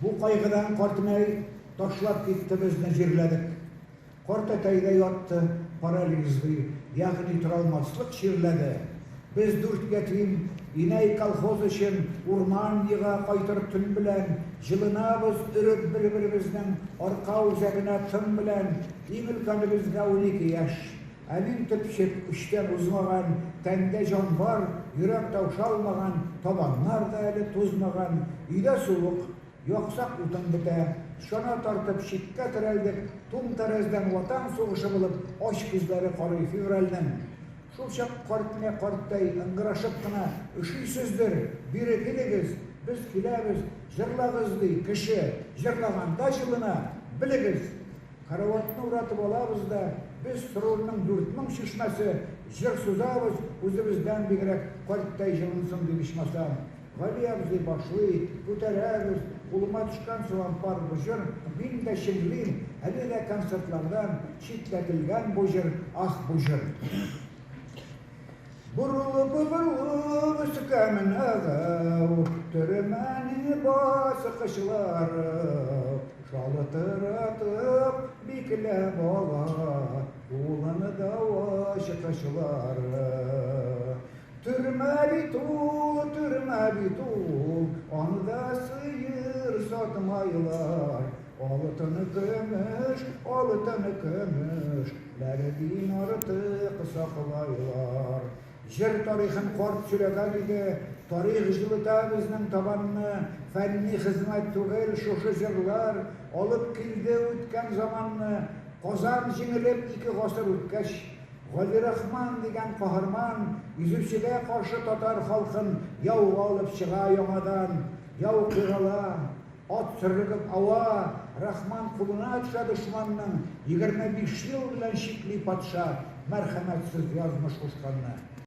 Бу кайгыдан картымәй ташлап китте безне, җирләдек. Картәтәй дә ятты, парализлый, ягъни торалмаслык чирләде. Без дүрт ятим, инәй колхоз өчен урман ега, кайтыр төн белән, җылынабыз өреп бер-беребезнең арка үзәгенә тын белән, иң өлкәнебезгә 12 яшь. Ә мин төпчек, өчтән узмаган, тәндә җан бар, йөрәк таушалмаган, табаннар да әле тузмаган, өйдә суык, Яксак утын бетә. Чана тартып чиккә терәлдек. Туң тәрәздән Ватан сугышы булып, ач күзләре карый февральнең. Шулчак картня карттай ыңгырашып кына, Өшисездер, бире килегез, без киләбез, җырлагыз, ди, кеше, җырлаганда җылына, белегез! Караватны уратып алабыз да, без Сорурның 4000 чишмәсе, җыр сузабыз, үзебездән бигрәк карттай җылынсын дип ичмасам. Гали абзый башлый, күтәрәбез, кулыма төшкән соң пар бу җыр, мин дә чыңлыйм, әле дә концертлардан читләтелгән бу җыр, ах бу җыр. Борылып, борылып өскә менәгәү, төрмәнең баскычлары, шалтыратып бикләп ала, кулын да ачкычлары. Төрмә бит ул, төрмә бит ул, анда сыер сатмайлар. Алтын көмеш, алтын көмеш, ләрдин артык саклайлар. Җыр тарихын карт сөйләгән иде, тарих җылыта безнең табанны, фәнни хезмәт түгел шушы җырлар, алып килде үткән заманны. Казан җиңелеп ике гасыр үткәч, Галирахман дигән каһарман изүчегә каршы татар халкын яуга алып чыга яңадан. Яу кыйрала, ат сөрлегеп ава, Рахман кулына төшә дошманның, 25 ел белән чикли патша мәрхәмәтсез язмыш кушканны.